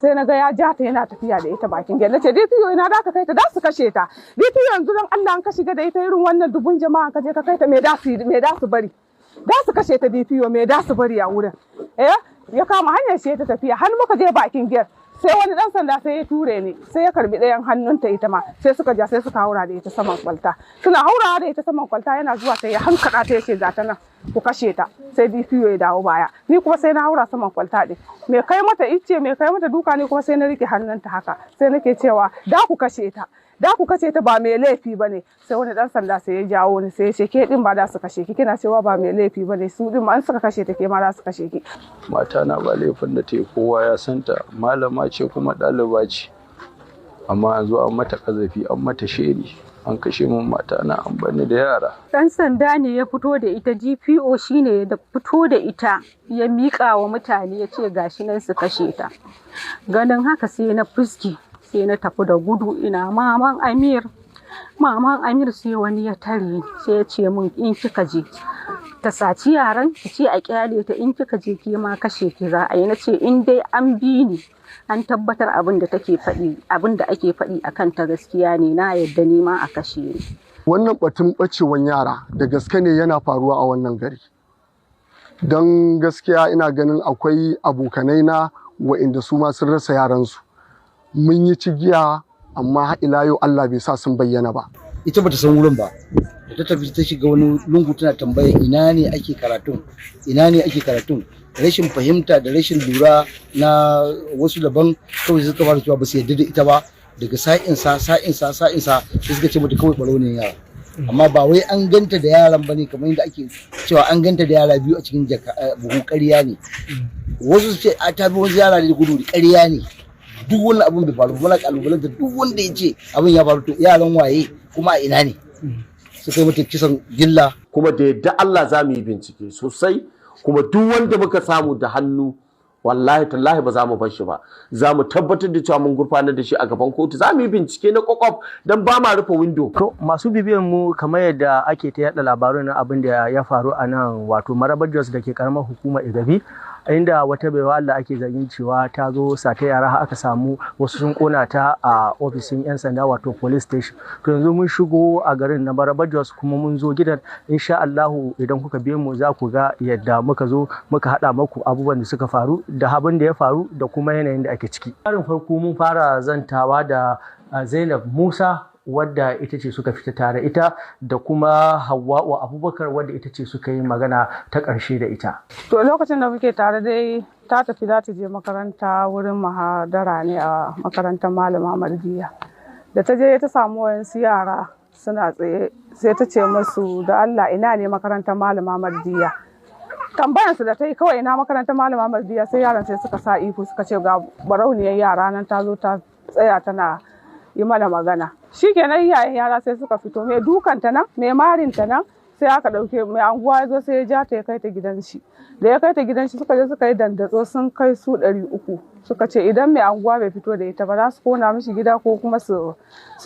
Sai na ga ya ja ta yana tafiya da ita bakin gate. Nace, "DPO, ina da ka kai ta? Da su kashe ta." DPO, yanzu dan Allah an ka shiga da ita irin wannan dubun jama'a, ka je ka kai ta, me da su, me da su bari? Da su kashe ta. DPO, me da su bari a wurin? Eh, ya kama hanyar shi ta tafiya har muka je bakin gate, sai wani dan sanda sai ya ture ni, sai ya karbi ɗayan hannunta ita ma. Sai suka ja, sai suka haura da ita saman kwalta. Suna haurawa da ita saman kwalta, yana zuwa sai ya hankada ta, yace, "Ga ta nan, ku kashe ta." Sai DPO ya dawo baya. Ni kuma sai na haura saman kwalta din. Mai kai mata icce, mai kai mata duka, ni kuma sai na rike hannunta haka. Sai nake cewa, "Da ku kashe ta, da ku kashe ta, ba mai laifi bane." Sai wani dan sanda sai ya jawo ni, sai ya ce, "Ke din ba da su kashe ki, kina cewa ba mai laifi bane, su din ma an suka kashe ta, ke ma za su kashe ki." Mata na ba laifin da ta yi, kowa ya santa, malama ce kuma ɗaliba ce, amma an zo an mata kazafi, an mata sheri, an kashe min mata na, an bani da yara. Dan sanda ne ya fito da ita. DPO shine ya fito da ita, ya miƙa wa mutane, ya ce gashi nan su kashe ta. Ganin haka sai na fuski, sai na tafi da gudu, ina, "Maman Amir, Maman Amir." Sai wani ya tare ni, sai ya ce min, "In kika je ta saci yaran, ki ce a kyale ta, in kika je ke ma kashe ki za a yi." Na ce in dai an bi ni an tabbatar abin da take faɗi, abin da ake faɗi akan ta gaskiya ne, na yadda ni ma a kashe ni. Wannan batun ɓacewan yara da gaske ne yana faruwa a wannan gari, don gaskiya ina ganin akwai abokanai na wa'inda su ma sun rasa yaransu. Mun yi cigiya, amma har ila yau Allah bai sa sun bayyana ba. Ita bata san wurin ba. Da ta tafi ta shiga wani lungu tana tambaya, "Ina ne ake karatun? Ina ne ake karatun?" Rashin fahimta da rashin lura na wasu daban, kawai suka fara cewa ba su yarda da ita ba. Daga sa'in sa sa'in sa sa'in sa, sai suka ce mata kawai ɓaro ne yara, amma ba wai an ganta da yaran bane kamar yadda ake cewa an ganta da yara biyu a cikin jaka buhu. Ƙarya ne. Wasu su ce a ta bi wasu yara da gudu, ƙarya ne. Duk wannan abin bai faru ba. Muna kalubalanta duk wanda ya ce abin ya faru. To yaran waye kuma a ina ne suka yi mata kisan gilla? Kuma da yadda Allah za mu yi bincike sosai, kuma duk wanda muka samu da hannu, wallahi tallahi ba za mu bar shi ba. Za mu tabbatar da cewa mun gurfanar da shi a gaban kotu. Za mu yi bincike na kwakwaf don ba ma rufe window. To, masu bibiyan mu, kamar yadda ake ta yada labarun na abin da ya faru a nan, wato Marabar Jos da ke karamar hukumar Igabi, inda wata baiwa Allah ake zargin cewa ta zo sata yara har aka samu wasu sun kona ta a ofishin 'yan sanda, wato police station. To yanzu mun shigo a garin na Marabar Jos kuma mun zo gidan. Insha Allahu idan kuka biye mu za ku ga yadda muka zo muka haɗa maku abubuwan da suka faru da abin da ya faru da kuma yanayin da ake ciki. Karin farko mun fara zantawa da Zainab Musa, wadda ita ce suka fita tare ita da kuma Hauwa'u Abubakar, wadda ita ce suka yi magana ta ƙarshe da ita. To lokacin da muke tare dai, ta tafi za ta je makaranta wurin mahadara ne a makarantar Malama Mardiya. Da ta je ta samu wayansu yara suna tsaye, sai ta ce musu, "Da Allah, ina ne makarantar Malama Mardiya?" Tambayan su da ta yi kawai, "Ina makarantar Malama Mardiya?" sai yaran sai suka sa ihu, suka ce ga barauniyar yara nan ta zo ta tsaya tana yi mana magana. Shikenan, iyayen yara sai suka fito, mai dukanta nan, mai marinta nan. Sai aka ɗauke mai anguwa ya zo, sai ya ja ta ya kai ta gidan shi. Da ya kai ta gidan shi, suka je suka yi dandatso, sun kai su 300. Suka ce idan mai anguwa bai fito da ita ba, za su kona mishi gida ko kuma su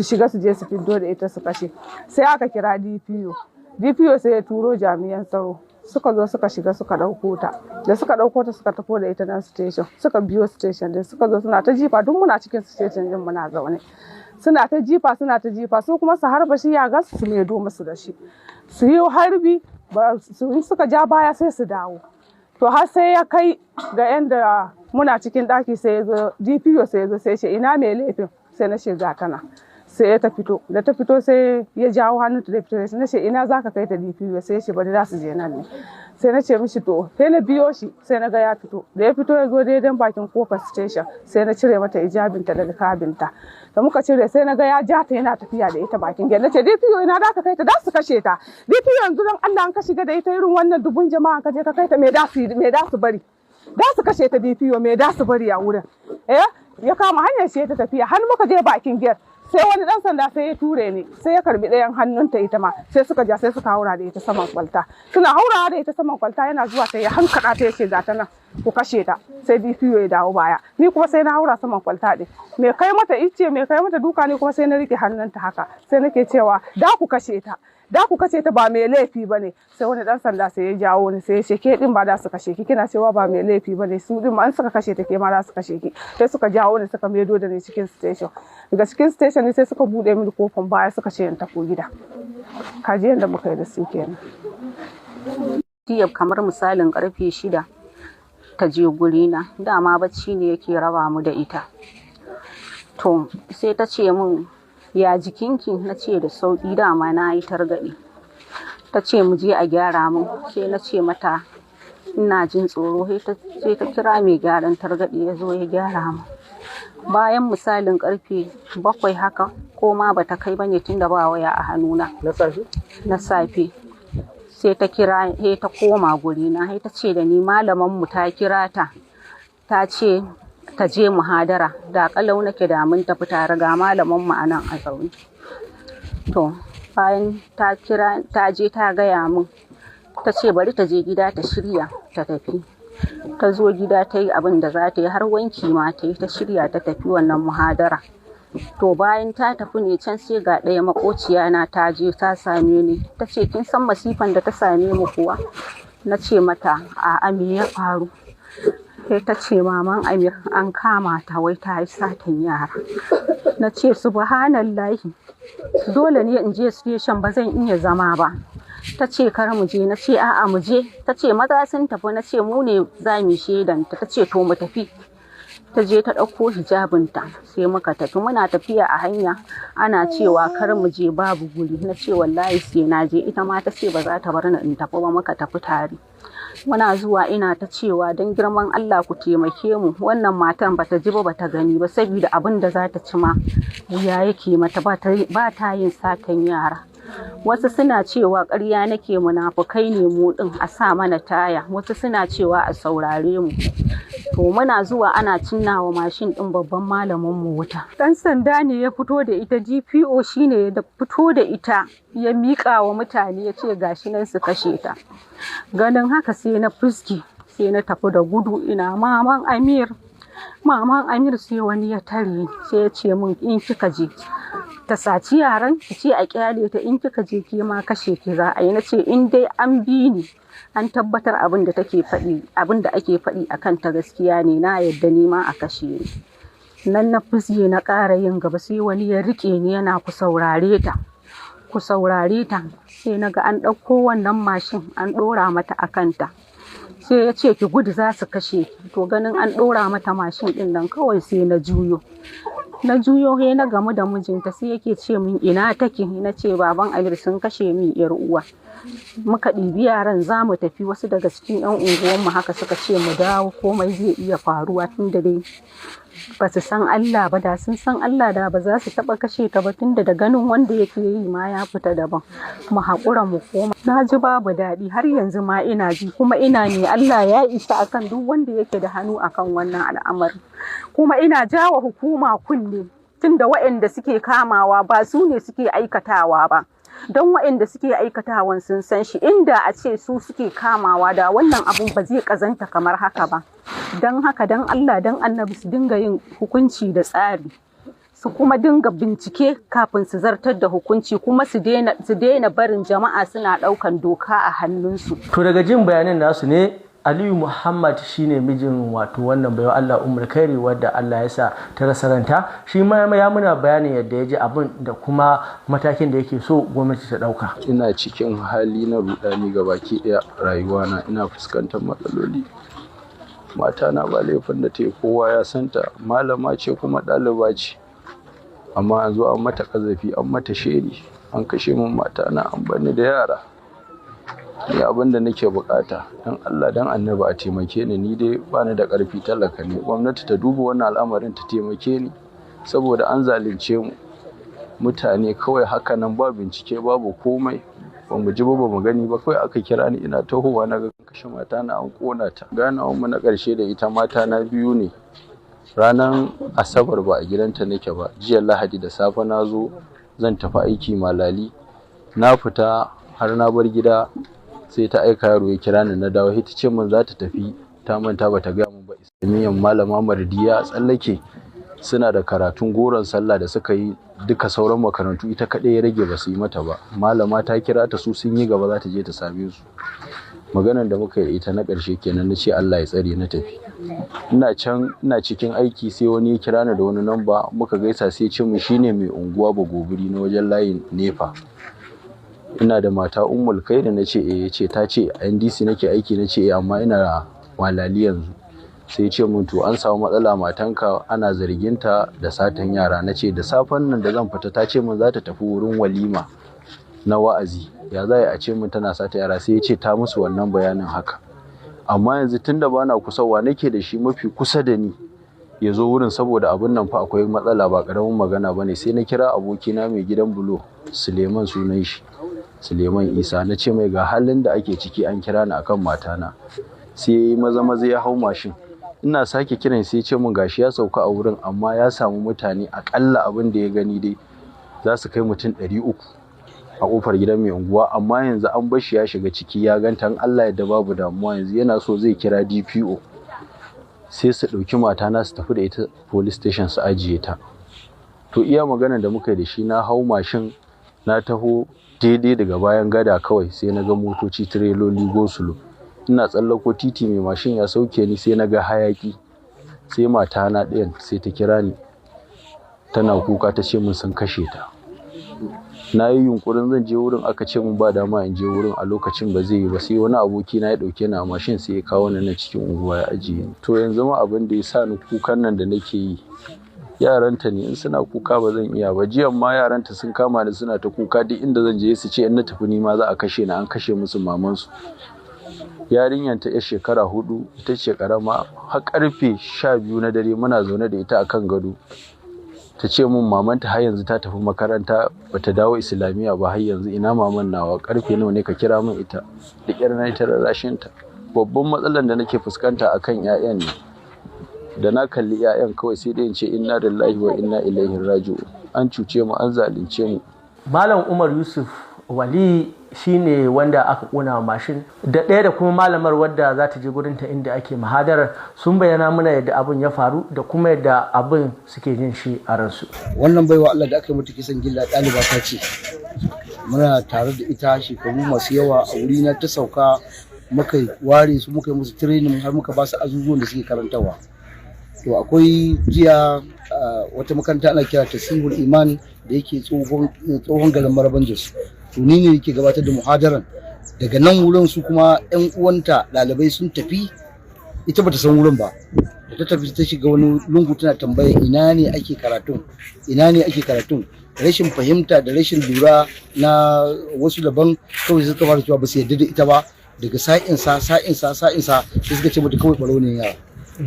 shiga su je su fito da ita su kashe. Sai aka kira DPO. DPO sai ya turo jami'an tsaro, suka zo suka shiga suka ɗauko ta. Da suka ɗauko ta suka tafi da ita nan station. Suka biyo station din, suka zo suna ta jifa. Duk muna cikin station din muna zaune. Suna ta jifa, suna ta jifa, su kuma su harba shi ya gas, su maido musu da shi, su yi harbi su suka ja baya sai su dawo. To har sai ya kai ga yanda muna cikin ɗaki, sai ya zo, DPO sai ya zo, sai ya ce, "Ina mai laifin?" Sai na shiga tana, sai ya ta fito. Da ta fito sai ya jawo hannunta da fito. Sai na ce, "Ina za ka kai ta, DPO?" Sai ya ce bari za su je nan ne. Sai na ce mishi to. Sai na biyo shi, sai na ga ya fito. Da ya fito ya zo daidai bakin kofar station, sai na cire mata hijabinta da nikabinta. Da muka cire, sai na ga ya ja ta yana tafiya da ita bakin gate. Na ce, "DPO, ina da ka kai ta? Da su kashe ta." DPO, yanzu don Allah an ka shiga da ita irin wannan dubun jama'a, ka je ka kai ta, me da su, me da su bari? Da su kashe ta. DPO, me da su bari a wurin? Eh, ya kama hanyar shi ta tafiya har muka je bakin gate, sai wani dan sanda sai ya ture ni, sai ya karbi ɗayan hannunta ita ma. Sai suka ja, sai suka haura da ita saman kwalta. Suna haurawa da ita saman kwalta, yana zuwa sai ya hankada ta, yace, "Ga ta nan, ku kashe ta." Sai DPO ya dawo baya. Ni kuma sai na haura saman kwalta din. Mai kai mata icce, mai kai mata duka, ni kuma sai na rike hannunta haka. Sai nake cewa, "Da ku kashe ta." Da ku kace ta ba mai laifi bane. Sai wani dan sanda sai ya jawo ni, sai ya ce ke din ba da su kashe ki, kina cewa ba mai laifi bane, su din ma an suka kashe ta ke ma za su kashe ki. Sai suka jawo ni suka maido da ni cikin station. Daga cikin station ne sai suka bude mini kofan baya suka ce in tafi gida. Kaji yanda muka yi da su kenan. Jiya kamar misalin karfe 6 ta je gurina, dama bacci ne yake raba mu da ita. To sai ta ce min ya jikinki, na ce da sauki, dama na yi targaɗe. Ta ce mu je a gyara mun, sai na ce mata ina jin tsoro. Sai ta kira mai gyaran targaɗe ya zo ya gyara mun. Bayan misalin karfe 7 haka, ko ma bata kai bane tunda ba waya a hannuna. Na safe? Na safe. Sai ta kira, sai ta koma gurina, sai ta ce da ni malaman mu ta kira ta, ta ce ta je muhadara. Da kalau nake da mun tafi tare, ga malaman mu anan a zaune. To bayan ta kira, ta je ta gaya mun, ta ce bari ta je gida ta shirya ta tafi. Ta zo gida ta yi abin da za ta yi, har wanki ma ta yi, ta shirya ta tafi wannan muhadara. To bayan ta tafi ne can sai ga ɗaya makociya na ta je ta same ni, ta ce kin san masifan da ta same mu kuwa? Na ce mata a'a, me ya faru? Sai ta ce maman Amir an kama ta, wai ta yi satan yara. Na ce subhanallahi, dole ne in je station, ba zan iya zama ba. Ta ce kar mu je, na ce a'a mu je. Ta ce maza sun tafi, na ce mu ne za mu shaidanta. Ta ce to mu tafi. Ta je ta ɗauko hijabinta, sai muka tafi. Muna tafiya a hanya ana cewa kar mu je, babu guri. Na ce wallahi sai na je. Ita ma ta ce ba za ta bar ni in tafi ba, muka tafi tare. Muna zuwa ina ta cewa don girman Allah ku taimake mu, wannan matan bata ji ba bata gani ba, saboda abin da za ta ci ma wuya yake mata, ba ta yin satan yara. Wasu suna cewa ƙarya nake, munafukai ne mu ɗin, a sa mana taya. Wasu suna cewa a saurare mu. To muna zuwa ana cinnawa mashin ɗin babban malamin mu wuta. Ɗan sanda ne ya fito da ita, GPO shine ya fito da ita, ya miƙa wa mutane ya ce gashi nan su kashe ta. Ganin haka sai na fuski, sai na tafi da gudu, ina maman Amir, maman Amir. Sai wani ya tare ni, sai ya ce min in kika je ta saci yaran ki ce a kyale ta, in kika je ke ma kashe ki za a yi. Na ce in dai an bi ni an tabbatar abin da take faɗi, abin da ake faɗi akan ta gaskiya ne, na yadda ni ma a kashe ni. Nan na fusge na ƙara yin gaba, sai wani ya riƙe ni yana ku saurare ta, ku saurare ta. Sai na ga an ɗauko wannan mashin an ɗora mata a kanta. Sai ya ce ki gudu za su kashe ki. To ganin an ɗora mata mashin ɗin nan kawai sai na juyo. Na juyo sai na gamu da mijinta, sai yake ce min ina take? Na ce baban Amir sun kashe min yar uwa. Muka ɗibi yaran za mu tafi, wasu daga cikin yan unguwanmu haka suka ce mu dawo, komai zai iya faruwa tunda dai ba su san Allah ba. Da sun san Allah da ba za su taɓa kashe ta ba, tunda da ganin wanda yake yi ma ya fita daban. Mu haƙura mu koma. Na ji babu daɗi, har yanzu ma ina ji, kuma ina ne Allah ya isa akan duk wanda yake da hannu akan wannan al'amarin. Kuma ina jawa hukuma kunne, tunda waɗanda suke kamawa ba su ne suke aikatawa ba. Don waɗanda suke aikatawan sun san shi, inda a ce su suke kamawa da wannan abun ba zai kazanta kamar haka ba. Don haka don Allah don Annabi su dinga yin hukunci da tsari, su kuma dinga bincike kafin su zartar da hukunci, kuma su daina barin jama'a suna ɗaukan doka a hannunsu. To daga jin bayanan nasu ne, Aliyu Muhammad shine mijin wato wannan baiwa Allah Ummul Khairi wadda Allah ya sa ta rasa ranta. Shi ma ya muna bayanin yadda ya ji abin da kuma matakin da yake so gwamnati ta dauka. Ina cikin hali na rudani gabaki daya rayuwana, ina fuskantar matsaloli. Mata na ba laifin da ta yi, kowa ya santa, malama ce kuma ɗaliba ce. Amma yanzu an mata ƙazafi, an mata sheri, an kashe min mata na, an bar ni da yara. Ni abin da nake bukata, dan Allah dan Annabi a taimake ni, ni dai bani da karfi, talaka ne. Gwamnati ta duba wannan al'amarin ta taimake ni, saboda an zalunce mu mutane kawai haka nan, ba bincike babu komai, ba mu ji ba ba mu gani ba, kawai aka kira ni ina tahowa na ga kashe mata na an kona ta. Ganawar mu na karshe da ita mata na biyu ne ranar Asabar, ba a gidanta nake ba. Jiya Lahadi da safe na zo zan tafi aiki Malali, na fita har na bar gida sai ta aika yaro ya kira ni, na dawo sai ta ce min za ta tafi, ta manta bata gaya min ba. Islamiyyan malama Mardiya tsallake, Suna da karatun goron sallah da suka yi duka sauran makarantu, ita kaɗai ya rage ba su yi mata ba. Malama ta kira ta, su sun yi gaba, za ta je ta same su. Maganar da muka yi ita na ƙarshe kenan, na ce Allah ya tsare, na tafi. Ina can ina cikin aiki sai wani ya kira ni da wani namba, muka gaisa, sai ce mu shine mai unguwa Bagobiri na wajen layin Nefa. Ina da mata Ummul Kairi? Na ce eh. Ce ta ce a NDC nake aiki? Na ce eh, amma ina Malali yanzu. Sai ce mun to an samu matsala, matanka ana zarginta da satan yara. Na ce da safen nan da zan fita ta ce mun za ta tafi wurin walima na wa'azi, ya za a ce mun tana sata yara? Sai ya ce ta musu wannan bayanin haka. Amma yanzu tunda bana kusa, wa nake da shi mafi kusa da ni ya zo wurin? Saboda abin nan fa akwai matsala, ba karamin magana ba ne. Sai na kira abokina mai gidan bulo, Suleiman sunan shi, Suleiman Isa. Na ce mai ga halin da ake ciki, an kira ni akan matana. Sai ya yi maza maza ya hau mashin. Ina sake kiran, sai ce mun gashi ya sauka a wurin, amma ya samu mutane akalla abin da ya gani dai za su kai mutum 300 a kofar gidan mai unguwa, amma yanzu an bar shi ya shiga ciki ya ganta, in Allah yadda babu damuwa. Yanzu yana so zai kira DPO sai su ɗauki matana su tafi da ita police station su ajiye ta. To iya maganar da muka yi da shi, na hau mashin na taho daidai daga bayan gada kawai sai na ga motoci tireloli go-slow. Ina tsallako titi mai mashin ya sauke ni, sai na ga hayaki. Sai matana ɗayan sai ta kira ni tana kuka, ta ce min sun kashe ta. Na yi yunkurin zan je wurin, aka ce mun ba dama in je wurin a lokacin, ba zai yi ba. Sai wani aboki na ya dauke ni a mashin, sai ya kawo ni nan cikin unguwa ya ajiye ni. To yanzu ma abin da ya sa ni kukan nan da nake yi, yaranta ne, in suna kuka ba zan iya ba. Jiyan ma yaranta sun kama ni suna ta kuka, duk inda zan je su ce in na tafi ni ma za a kashe ni, an kashe musu mamansu. Yarinyar ta yar shekara 4, ita ce karama. Har karfe 12 na dare muna zaune da ita akan gado, ta ce mun mamanta har yanzu ta tafi makaranta bata dawo islamiyya ba har yanzu, ina maman nawa, karfe nawa ne, ka kira min ita. Da kyar na ta rarrashin ta. Babban matsalar da nake fuskanta akan 'ya'yan ne. Da na kalli 'ya'yan kawai sai dai in ce inna lillahi wa inna ilaihi raji'un. An cuce mu, an zalunce mu. Malam Umar Yusuf Wali shine wanda aka kona mashin da ɗaya da kuma malamar wadda za ta je gurinta inda ake muhadarar, sun bayyana mana yadda abin ya faru da kuma yadda abin suke jin shi a ransu. Wannan baiwa Allah da aka yi mata kisan gilla ɗaliba ta ce, muna tare da ita shekaru masu yawa, a wuri na ta sauka, muka ware su, muka yi musu training, har muka ba su azuzuwan da suke karantarwa. To akwai jiya wata makaranta ana kira Tasihul Iman da yake tsohon garin Maraban Jos. To ni ne yake gabatar da muhadaran daga nan wurin, su kuma yan uwanta ɗalibai sun tafi, ita bata san wurin ba. Da ta tafi ta shiga wani lungu tana tambaya ina ne ake karatun, ina ne ake karatun. Rashin fahimta da rashin lura na wasu daban kawai suka fara cewa ba su yarda da ita ba. Daga sa'insa sa'insa sa'insa sai suka ce mata kawai ɓaro ne yara,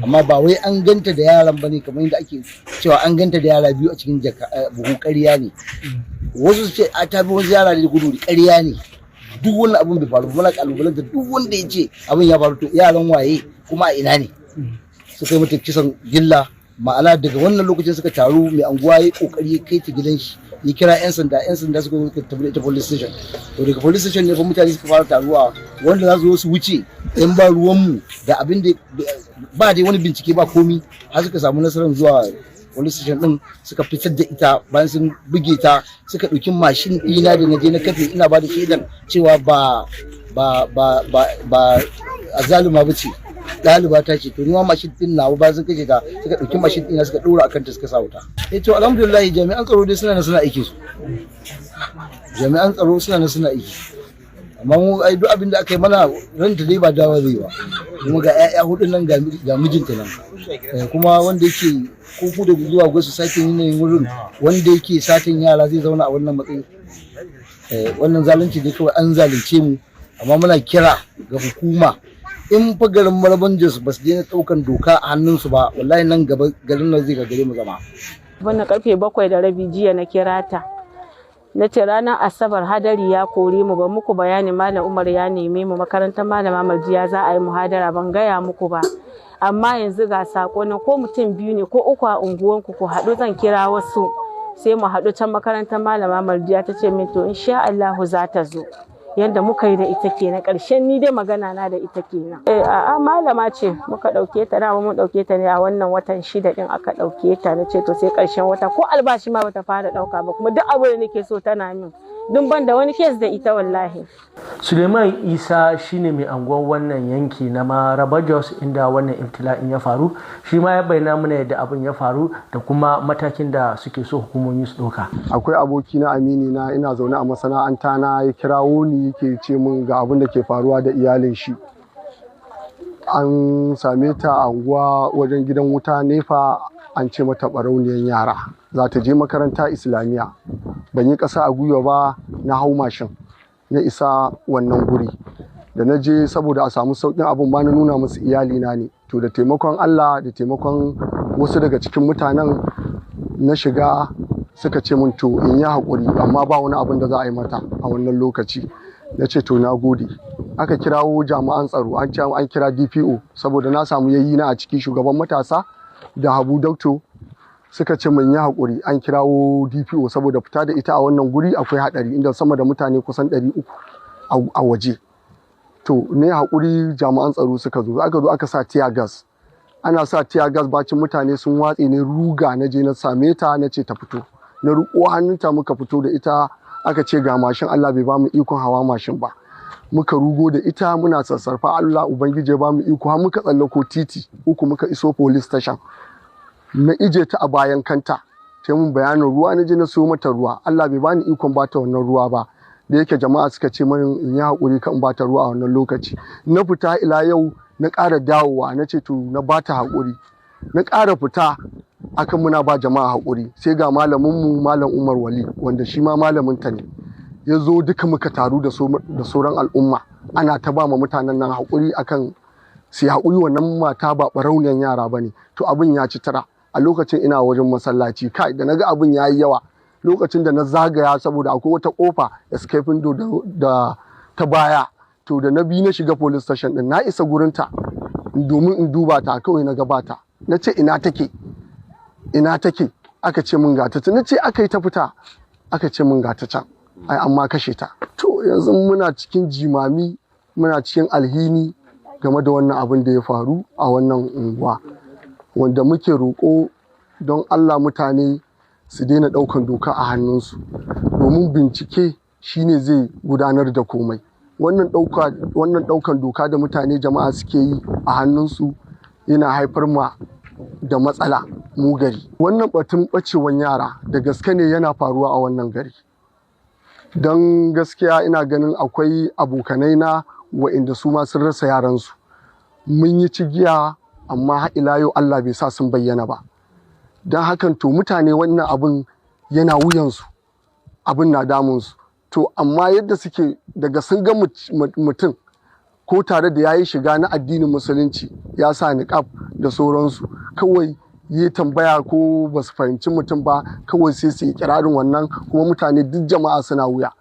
amma ba wai an ganta da yaran bane kamar yadda ake cewa an ganta da yara biyu a cikin buhu, ƙarya ne. Wasu su ce a ta bi wasu yara da gudu, ƙarya ne. Duk wannan abin bai faru. Muna kalubalanta duk wanda ya ce abin ya faru, to yaran waye kuma a ina ne? Suka yi mata kisan gilla. Ma'ana daga wannan lokacin suka taru, mai anguwa ya kokari ya kai ta gidan shi, ya kira yan sanda, yan sanda suka zo suka tafi da ita police station. To daga police station ne fa mutane suka fara taruwa, wanda za su zo su wuce, yan ba ruwanmu da abin da ba dai wani bincike ba komi, har suka samu nasarar zuwa police station din suka fitar da ita. Bayan sun buge ta, suka ɗauki mashin ɗina da na je na kafe ina ba da shaidan cewa ba azaluma ba ce, ɗaliba ta ce. To ni ma mashin ɗin nawa, bayan sun kashe ta suka ɗauki mashin ɗina suka ɗora akan ta suka sa wuta. Eh to alhamdulillah, jami'an tsaro dai suna nan suna aiki su, jami'an tsaro suna nan suna aiki, amma mu ai duk abin da aka yi mana ranta dai ba dawa zai ba. Kuma ga 'ya'ya hudu nan, ga mijinta nan. Kuma wanda yake ko ku da zuwa ga su sake yanayin wurin, wanda yake satin yara zai zauna a wannan matsayi? Wannan zalunci dai kawai an zalunce mu. Amma muna kira ga hukuma, in fa garin Maraban Jos ba su daina ɗaukan doka a hannunsu ba, wallahi nan gaba garin nan zai gagare mu zama. Wannan karfe 7:30 jiya na kira ta. Na ce ranar Asabar hadari ya kore mu, ba muku bayani, Malam Umar ya neme mu makarantar Malama Marjiya za a yi muhadara, ban gaya muku ba. Amma yanzu ga sako na, ko mutum biyu ne ko uku a unguwanku ku haɗu, zan kira wasu sai mu haɗu can makarantar Malama Marjiya. Ta ce min to insha Allahu za ta zo. Yanda muka yi da ita kenan, ƙarshen ni dai magana na da ita kenan. Eh, a'a, malama ce muka ɗauke ta. Dama mun ɗauke ta ne a wannan watan 6 ɗin aka ɗauke ta. Na ce to sai ƙarshen wata, ko albashi ma bata fara ɗauka ba, kuma duk abin da nake so tana min. Dun ban da wani case da ita wallahi. Suleiman Isa shine mai anguwan wannan yanki na Maraba Jos inda wannan ibtila'in ya faru. Shi ma ya bayyana mana yadda abin ya faru da kuma matakin da suke so hukumomi su ɗauka. Akwai aboki na, amini na, ina zaune a masana'anta na, ya kirawo ni yake ce min ga abin da ke faruwa da iyalin shi. An same ta a unguwa wajen gidan wuta NEPA, an ce mata barauniyar yara, za ta je makaranta Islamiyya. Ban yi ƙasa a gwiwa ba, na hau mashin na isa wannan guri. Da na je, saboda a samu sauƙin abin ba, na nuna musu iyalina ne. To, da taimakon Allah da taimakon wasu daga cikin mutanen na shiga, suka ce min to in yi haƙuri, amma ba wani abin da za a yi mata a wannan lokaci. Na ce to, na gode. Aka kirawo jami'an tsaro, an ce an kira DPO, saboda na samu yayi na a ciki, shugaban matasa da Habu Doctor, suka ce mun yi haƙuri, an kirawo DPO, saboda fita da ita a wannan guri akwai haɗari, inda sama da mutane kusan 300 a waje. To, ne haƙuri, jami'an tsaro suka zo, aka zo aka sa tear gas. Ana sa tear gas, bacin mutane sun watse, ne ruga na je na same ta, na ce ta fito. Na riƙo hannunta muka fito da ita. Aka ce ga mashin, Allah bai bamu ikon hawa mashin ba. Muka rugo da ita muna sassarfa, Allah Ubangiji ya bamu iko har muka tsallako titi uku muka iso police station. Na ije ta a bayan kanta, ta mun bayanin ruwa, na je na siyo mata ruwa. Allah bai bani ikon bata wannan ruwa ba, da yake jama'a suka ce min in yi haƙuri kan bata ruwa a wannan lokaci. Na fita ila yau, na ƙara dawowa, na ce to, na bata haƙuri. Na ƙara fita akan muna ba jama'a haƙuri, sai ga malaminmu, Malam Umar Wali, wanda shi ma malamin ta ne, ya zo. Duka muka taru da sauran al'umma, ana ta ba ma mutanen nan haƙuri akan su yi haƙuri, wannan mata ba ɓarauniyar yara ba ne. To, abin ya ci tara. A lokacin ina wajen masallaci. Kai, da naga abin ya yi yawa, lokacin da na zagaya, saboda akwai wata kofa escaping door da ta baya, to da na bi na shiga police station din, na isa gurinta domin in duba ta, kawai na gabata. Na ce ina take, ina take? Aka ce mun gata ta. Na ce aka yi ta fita? Aka ce mun gata can, ai amma kashe ta. To, yanzu muna cikin jimami, muna cikin alhini game da wannan abin da ya faru a wannan unguwa, wanda muke roƙo don Allah mutane su daina ɗaukan doka a hannunsu, domin bincike shine zai gudanar da komai. Wannan ɗaukan doka da mutane, jama'a suke yi a hannunsu yana haifar ma da matsala mu gari. Wannan batun ɓacewan yara da gaske ne yana faruwa a wannan gari, don gaskiya ina ganin akwai abokanai na wa'inda su ma sun rasa yaransu. Mun yi cigiya, amma har ila yau Allah bai sa sun bayyana ba. Don hakan to mutane wannan abin yana wuyansu, abin na damunsu. To, amma yadda suke, daga sun ga mutum ko tare da yayi shiga na addinin Musulunci, ya sa niqab da sauransu, kawai yi tambaya ko ba su fahimci mutum ba, kawai sai su yi kirarin wannan. Kuma mutane duk jama'a suna wuya,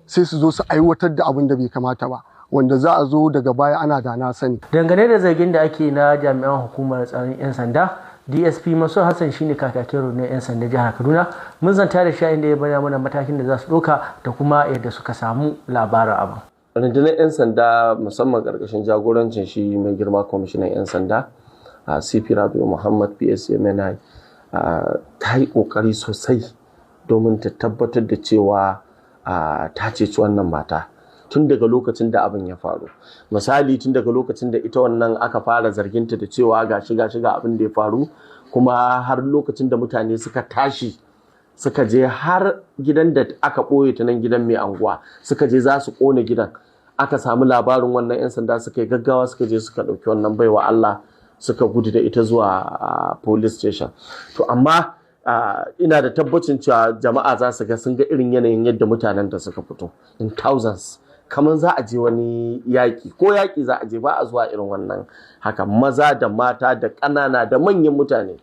sai su zo su aiwatar da abin da bai kamata ba, wanda za a zo daga baya ana da na sani. Dangane da zargin da ake na jami'an hukumar tsaron 'yan sanda, DSP Mansur Hassan shine kakakin rundunar 'yan sanda jihar Kaduna. Mun zanta da shi inda ya bayyana mana matakin da za su ɗauka da kuma yadda suka samu labarin abu. Rundunar 'yan sanda, musamman karkashin jagorancin shi mai girma kwamishinan 'yan sanda, CP Rabiu Muhammad PSC MNI, ta yi kokari sosai domin ta tabbatar da cewa ta ceci wannan mata tun daga lokacin da abin ya faru. Misali, tun daga lokacin da ita wannan aka fara zarginta da cewa gashi gashi ga abin da ya faru, kuma har lokacin da mutane suka tashi suka je har gidan da aka ɓoye ta nan, gidan mai anguwa, suka je za su ƙone gidan, aka samu labarin wannan, 'yan sanda suka yi gaggawa suka je suka ɗauki wannan baiwa Allah, suka gudu da ita zuwa police station. To, amma ina da tabbacin cewa jama'a za su ga, sun ga irin yanayin yadda mutanen da suka fito in thousands, kamar za a je wani yaƙi. Ko yaƙi za a je, ba a zuwa irin wannan haka. Maza da mata da ƙanana da manyan mutane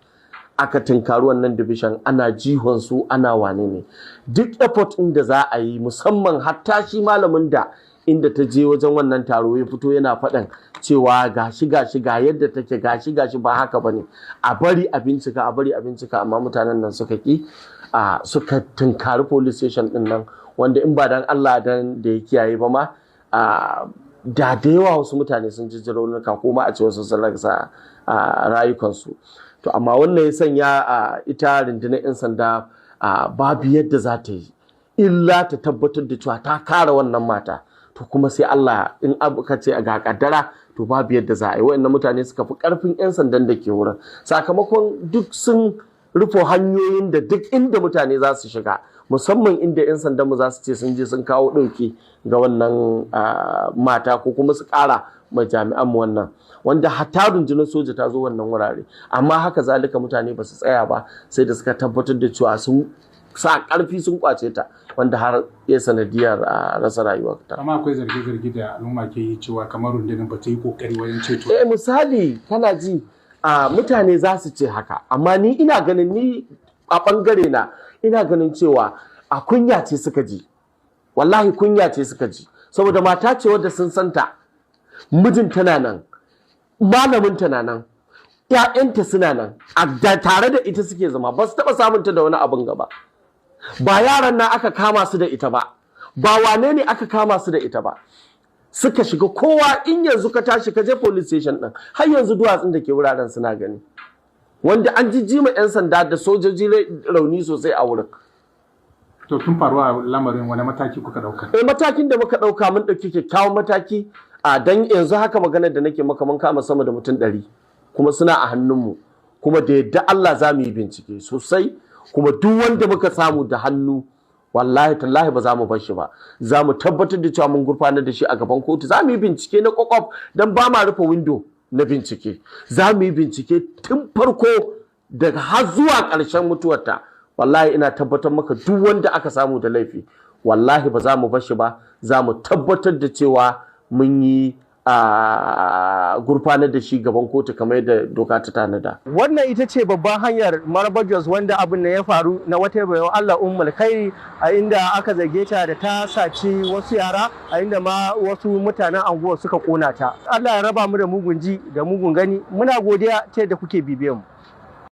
aka tunkari wannan division, ana jihon su, ana wane ne. Duk effort ɗin da za a yi, musamman hatta shi malamin da inda ta je wajen wannan taro ya fito yana faɗin cewa gashi gashi ga yadda take, gashi gashi, ba haka bane, a bari a bincika, a bari a bincika. Amma mutanen nan suka ki, suka tunkari police station din nan. Wanda in ba dan Allah dan da ya kiyaye ba ma, da yawa wasu mutane sun ji raunuka ko ma a ce wasu sun rasa rayukansu. To amma wannan ya sanya ita rundunar 'yan sanda babu yadda za ta yi illa ta tabbatar da cewa ta kare wannan mata. To kuma sai Allah, in abu ka ce ga kaddara, to babu yadda za a yi. Waɗannan mutane suka fi karfin 'yan sandan da ke wurin, sakamakon duk sun rufe hanyoyin da duk inda mutane za su shiga, musamman inda 'yan sandan mu za su ce sun je sun kawo ɗauki ga wannan mata ko kuma su ƙara ma jami'an mu wannan, wanda hatta rundunar soja ta zo wannan wurare. Amma haka zalika mutane ba su tsaya ba, sai da suka tabbatar da cewa sun sa ƙarfi sun kwace ta, wanda har ya sanadiyar rasa rayuwarta. Amma akwai zarge-zarge da al'umma ke yi cewa kamar rundunar ba ta yi kokari wajen ceto. Eh, misali kana ji, mutane za su ce haka, amma ni ina ganin, ni a bangare na ina ganin cewa a kunya ce suka ji. Wallahi kunya ce suka ji, saboda mata ce wadda sun santa, mijin tana nan, malamin tana nan, ‘ya'yanta suna nan, a tare da ita suke zama, ba su taɓa samunta da wani abin gaba. Ba yaran na aka kama su da ita ba, ba wane ne aka kama su da ita ba. Suka shiga kowa, in yanzu ka tashi ka je police station din, har yanzu duwatsun da ke wuraren suna gani, wanda an jijjima 'yan sanda da sojoji rauni sosai a wurin. To tun faruwa lamarin, wani mataki kuka dauka? Eh, matakin da muka dauka, mun dauki kyakkyawan mataki. A dan yanzu haka maganar da nake maka, mun kama sama da mutum 100 kuma suna a hannunmu. Kuma da yadda Allah za mu yi bincike sosai, kuma duk wanda muka samu da hannu, wallahi tallahi ba za mu bar shi ba. Za mu tabbatar da cewa mun gurfanar da shi a gaban kotu. Za mu yi bincike na kwakwaf, don ba ma rufe window na bincike. Za mu yi bincike tun farko daga har zuwa ƙarshen mutuwarta. Wallahi ina tabbatar maka, duk wanda aka samu da laifi, wallahi ba za mu bar shi ba. Za mu tabbatar da cewa mun yi a gurfanar da shi gaban kotu kamar yadda doka ta tanada. Wannan ita ce babban hanyar Marabar Jos wanda abin da ya faru na wata baiwa Allah, Ummul Khairi, a inda aka zarge ta da ta saci wasu yara, a inda ma wasu mutanen anguwar suka kona ta. Allah ya raba mu da mugun ji da mugun gani. Muna godiya ta yadda kuke bibiyan mu.